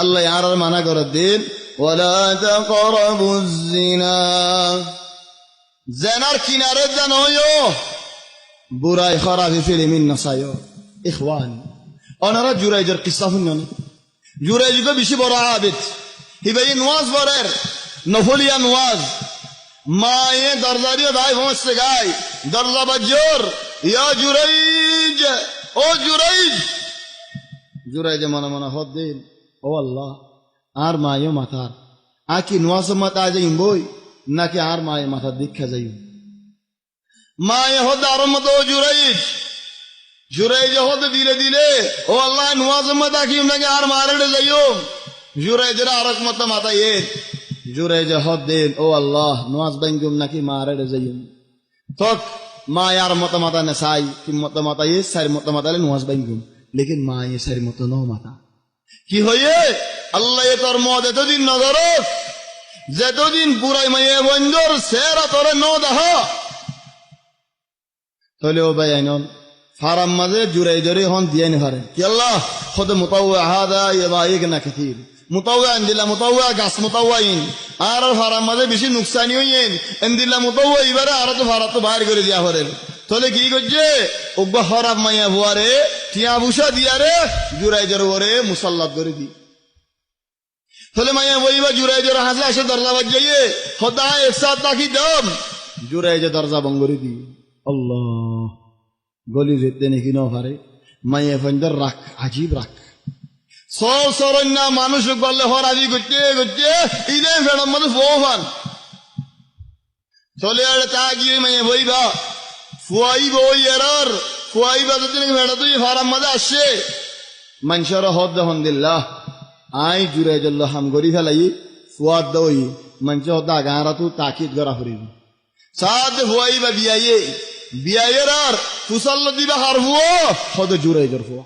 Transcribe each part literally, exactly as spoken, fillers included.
Allaye añáráre mana gorédde, "Wala taqrabuz zina." Zenar kinaré za no óiyo, burai, hórafi film no saiyó. Ikhwan, onora Juraijor kissá fúinno né? Juraij to bicí boro abid. Híbaye nuáz forer, nofoliya nuáz. Maye dorza diyo dai foóñsegoi, dorza baijjé, "Ya Juraij, ó Juraij." Juraije mone mone hoódde, "Ó Allah, añár maye yó matár. Añí ki nuázor mazé aái zaiyum goi, náki añár maye matár de ikká zaiyum?" Maye hoódde aramot, "Ó Juraij." Juraije hoódde dile dile, "Ó Allah, nuázor mazé tákiyum náki añár maáre éçe zaiyum?" Juraijore arek mota mataiyé. Juraije hoódde, "Ó Allah, nuáz báingum náki maáre éçe zaiyum?" Tók, maye ar mota matané sai, tin mota mataiyé, sair mota mataile nuáz báingum. Lekin maye sair mota no mata. Ki hoiyé? "Allaye tor moot etodin no gorók, zetodin burai maiyafuaindor seéra tore no dehá." Tóile ó bái ainol, farar mazé Juraijore hon diyai no fare. Kiyólla? Hóde mutawwa, hada yudayyikna kathir. Mutawwa endilla mutawwa, gas mutawwa in. Añárar farar mazé bicí nuksani óiye, endilla mutawwa ibáre añárattú, farattú bair gorí diya forer. Tóile ki goijjé? Uggwá hóraf maiyafuare tiañ fucá diyaré Juraijor uore musallat gorí di. Tóile maiyafua ibá Juraijor hañsé aicé dorza baijjaiyé, hoódde, "Añí ek sát táki dom." Juraije dorza bon gorí di. Allah. Góli zeitté niki no fare. Maiyafuaindor rak, ajib rak. Sóol sóroinna manúic uggwálle hórafi goitté goitté, ine feçor modde fua fán. Tóile ére táki ói maiyafua ibá, fua ibá ói erar, fua ibá zodi niki feçot ói farar modde aiccé, maincóre hoódde hondilla, añí Juraijolloi ham gorí felaiyí, fua edde óiye, maincé hoódde age añárattú takid gorá foribó. Saádde fua ibá biyaiyé, biyaiyér ar fusár loi diba har fua, hoódde Juraijor fua.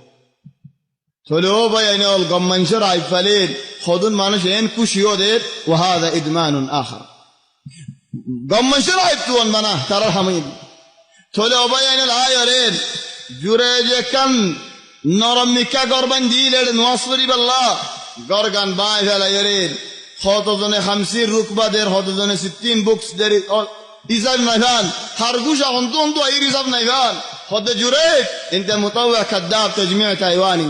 Tóile ó bái ainol, gom maincór aib faile hodún manúic eén kúci óde, wa haza idmanun akhar. Gom maincór aib tuwon bana, tarár ham óiye. Tóile ó bái ainol, aiyóre, Juraije ekkán norom mikká gór baindíl, éçe nuáz foribálla, górgan báñgi felaiyóre, hoto zone hamsín rukba der, hoto zone sittín buks der, ó, hísab nai fán, har gúca hontú hontú aiyér hísab nai fán. Hoódde Juraij, inte mutawwa kaddab, tajmiya taiwani.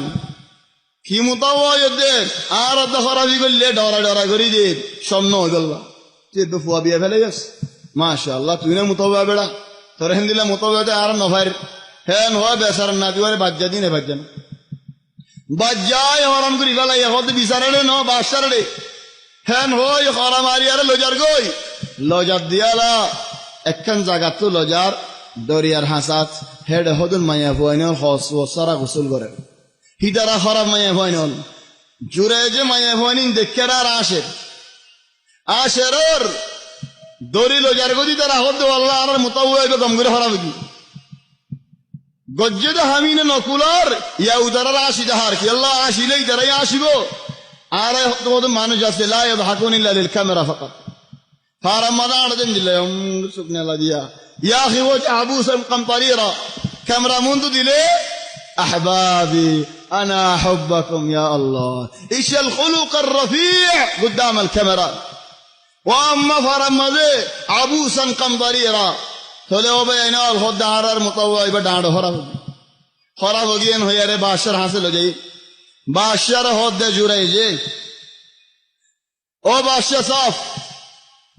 Ki mutawwa óiye dé, añára de hórafi goillé dhora dhora gorí de, com no óibolla. Tui edde fua biyai felaiyós. Macállah, tui na mutawwa beça. Tor héndilla mutawwa de añára no fair. Héen hoó besara nati uore bajja di ne bajja na. Bajja ai hóram gorí felaiyé, hoódde bisarare no, baccáre. Héen hoói hóra mariyaré loizar goi. Loizar diyala ekkán zagattú loizar, doriyar hañsat, héçe hodún maiyafuainol hoos foos sára gusól gorér. Hítara hóraf maiyafuain óol. Juraije maiyafuain ín deikkér ar añcer. Añcer ar dóri loizar goi de ítara hoódde, "Ó Allah, añárar mutawwa ibá gom gorí hóraf ói giyé." Goijjé de ham íne no kular, yá utarar añci dahár, kiyólla añcilé ítara yó añcibó. Añára hoódde manúic asé, la yadhakuna illa lil kamera fakat. Farar mazé añçe de endilla, um, suk nela diya. Ya akhi, wajha abusan qamtarira. Kemera muntu dile, ahbabi, ana ahubbakum, ya Allah. Ishal khuluqar rafi' quddam al kamera. Wa amma farar mazé abusan qamtarira. Tóile ó bái ainol, hoódde añárar mutawwa ibá dhañço hóraf. Hóraf ói giyé en hoiyaré baccar hañsé loizai. Baccar hoódde Juraije. Ó bacca sáf,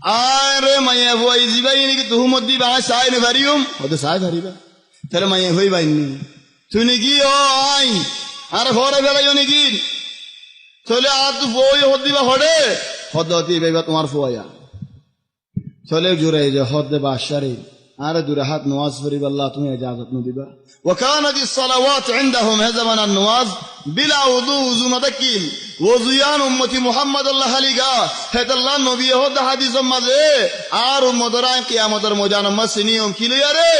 añáre maiyafua zibá íne ki tuhumot diba, añí sai no fariyum? Hoódde sai fariba. Tóile maiyafua ibá ainné. Tui niki ó añí, añáre fore felaiyó niki? Tóile añáttu fua óiye hoódde ibá hoçé? Hoódde hoódde ibá, ibá tuáñr fua ya. Tóile Juraije hoódde baccaré, añáre dui rakát nuáz foribálla tuñí ejazot no diba? Wa kanatis salawatu indahum, hé zomanar nuáz bila uzu, uzu no tákkil. Uzu yián ummoti Muhammadolla háliga. Hétolla nobiye hoódde hádisor mazé, añár ummotoré añí kiyamotor moidanor mazé siniyum ki loiyaré?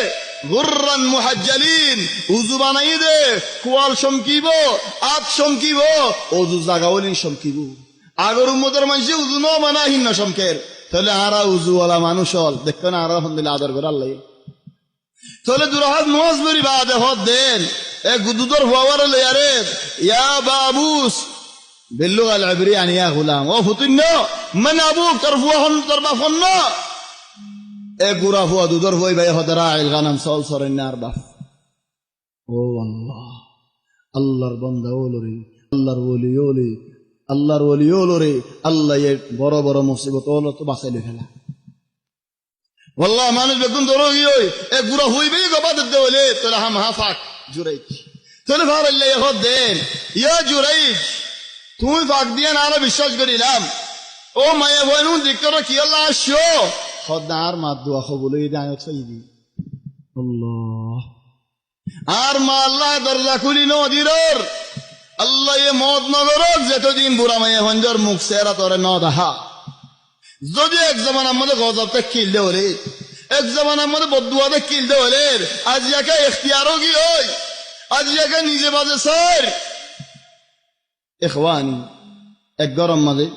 Gurran muhajjalin. Uzu banaiyé de, kual comkibó, át comkibó, uzu zaga óilin comkibó. Agor ummotor maincé uzu no bana, hín no comker. Tóile añára uzu wala manúic óol, deikkó na añárar hondilla ador gorálla. Tóile dui rakát nuáz fori baade hoódde, ek gududor fuawáre loiyaré, ya babus, Billúga al-ibrí, yáni ya gulam, ó futuinno, man abuk, tor fua hon, tor baf hon no? E gura fua, dudor fua, íbaye hoó de ra'i al-ganam, sóol sorainna ar baf. Ó Allah, Allar banda ólore, Allar woli ólore, Allar woli ólore, Allaye boro boro musibot ólottú basai loi féla. Wallah, manúic beggún dóro giyói, e gura fua íbaye gobá dedde óile, tóile hámaha fak Juraij. Tóile farailla ye hoó de, ya Juraij, tuñí fak diyan añára biccác gorílam. Ó maiyafuain, dikkáro kiyólla aiccó? Hoó de añár mar dua kobul óiye de, aññí ót faiyí de. Allah. Añár ma Allaye dorza kúli no dirór. Allaye moot no gorók, zetodin bura maiyafuaindor muk seéra tore no dahá. Zodi ek zomanar modde gozob tákkil de óile, ek zomanar modde boddua tákkil de óile, aijja ké ektiyar ói giyói, aijja ké nize baze sair. Ikhwani, ek góror modde,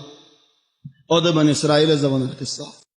ó de Bani Israilor zomanar kissá.